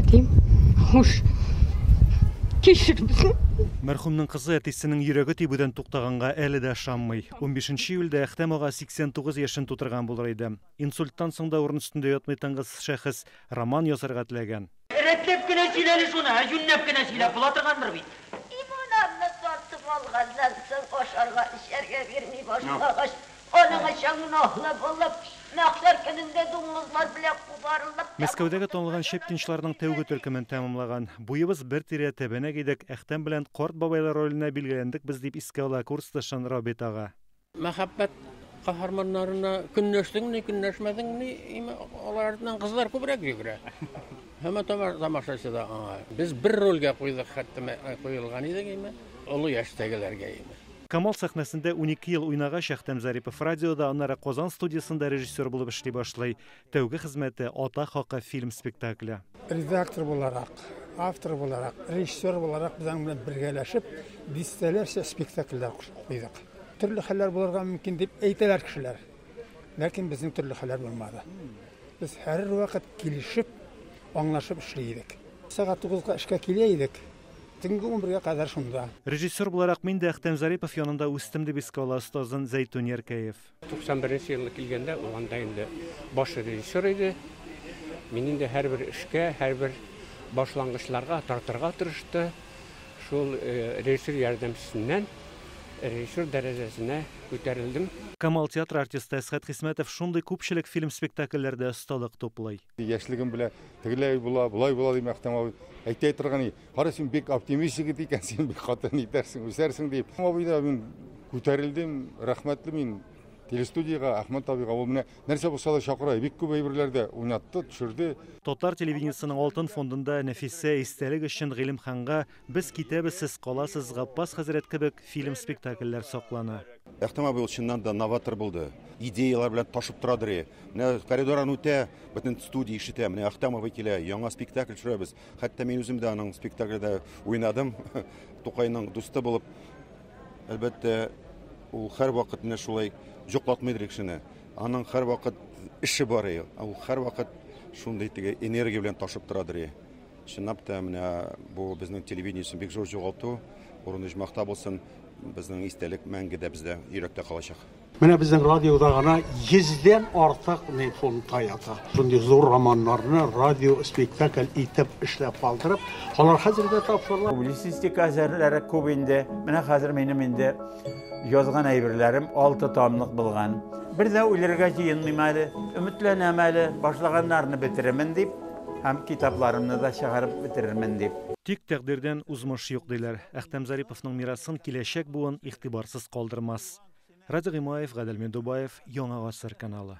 Әтием, хуш. Кичер безне. Мәрхүмнең кызы әтисенең йөрәге тибүдән туктаганга әле дә ышанмый. 15 июльдә Әхтәм ага 89 яшен тутырган булыр иде. Инсульттан соң да урын өстендә ятмый тынгысыз шәхес роман язарга теләгән. Рәтләп кенә сөйлә әле шуны, ә юньләп кенә сөйләп була торгандыр бит. Иманамны тартып алганнан соң, ашарга-эчәргә бирми башлагач, аның өчен гөнаһлы булып, мәхшәр көнендә дуңгызлар белән кубарылып та Мәскәүдәге танылган щепкинчыларның тәүге төркемен тәмамлаган. Буебыз бер тирә тәбәнәк идек, Әхтәм белән карт бабайлар роленә билгеләндек без, дип искә ала курсташын Рабит ага. Мәхәббәт каһарманнарына көнләштең ни, көнләшмәдең ни, алар артыннан кызлар күбрәк йөгерә. Һәм тамашачы да аңа. Без бер рольгә куйдык, хәтта куелган идек, олы яшьтәгеләргә. Камал сәхнәсендә 12 ел уйнагач, Әхтәм Зарипов радиода, аннары Казан студиясендә режиссер булып эшли башлый. Тәүге хезмәте Ата хакы фильм спектакле. Редактор буларак, автор буларак, режиссер буларак без аның белән бергәләшеп дистәләрчә спектакльләр куйдык. Төрле хәлләр булырга мөмкин дип әйтәләр кешеләр. Ләкин безнең төрле хәлләр булмады. Без һәрвакыт килешеп, аңлашып эшли идек. Сәгать 9-га эшкә килә идек. Төнге 11-гә кадәр шунда. Режиссер буларак мин дә Әхтәм Зарипов янында үстем, дип искә ала остазын Зәйтүн Яркәев. 91 елны килгәндә ул анда инде баш режиссер иде. Мин инде һәрбер эшкә, һәрбер башлангычларга тартырга тырышты. Шул режиссер ярдәмчесеннән режиссер дәрәҗәсенә күтәрелдем. Камал театры артисты Әсхәт Хисмәтов шундый күпчелек фильм-спектакльләрдә осталык туплый. Яшьлегем белән тегеләй була, болай була дим Әхтәм абый. Әйтә торган, кара, син бик оптимист егет икән, син бик каты итәрсең, үсәрсең дип. Абый да мин күтәрелдем, рәхмәтле мин телестудиягә, Әхмәт абыйга. Ул менә нәрсә булса да чакыра, бик күп әйберләрдә уйнатты, төшерде. Татар телевидениесының алтын фондында Нәфисә, Истәлек өчен, Гыйлемханга, Без китәбез, сез каласыз, Габбас хәзрәт кебек фильм-спектакльләр саклана. Әхтәм абый ул чыннан да новатор булды. Идеялар белән ташып торадыр. Менә коридордан үтә, бөтен студия ишетә. Менә Әхтәм абый килә, яңа спектакль төшерәбез. Хәтта мин үзем дә аның спектакльдә уйнадым. Тукайның дусты булып. Әлбәттә, ул һәрвакыт менә шулай йоклатмыйдыр кешене. Аның һәрвакыт эше бар. Ул һәрвакыт шундый теге энергия белән ташып торадыр. Чынлап та, менә бу безнең телевидение өчен бик зур югалту. Урыны оҗмахта булсын. Безнең истәлек мәңге дә бездә йөрәктә калачак. Менә безнең радиода гына 100дән артык ни фондта ята. Шундый зур романнарны радио спектакль итеп эшләп калдырып, алар хәзер дә тапшырыла. Публицистика әсәрләре күп инде. Менә хәзер минем инде язган әйберләрем 6 томлык булган. Бер дә үлергә җыенмыйм әле, өметләнәм әле, башлаганнарны бетерермен дип һәм китапларымны да чыгарып бетерермен дип. Тик тәкъдирдән узмыш юк, диләр. Әхтәм Зариповның мирасын киләчәк буын игътибарсыз калдырмас. Радик Гыймаев, Гадел Миндубаев, Яңа Гасыр каналы.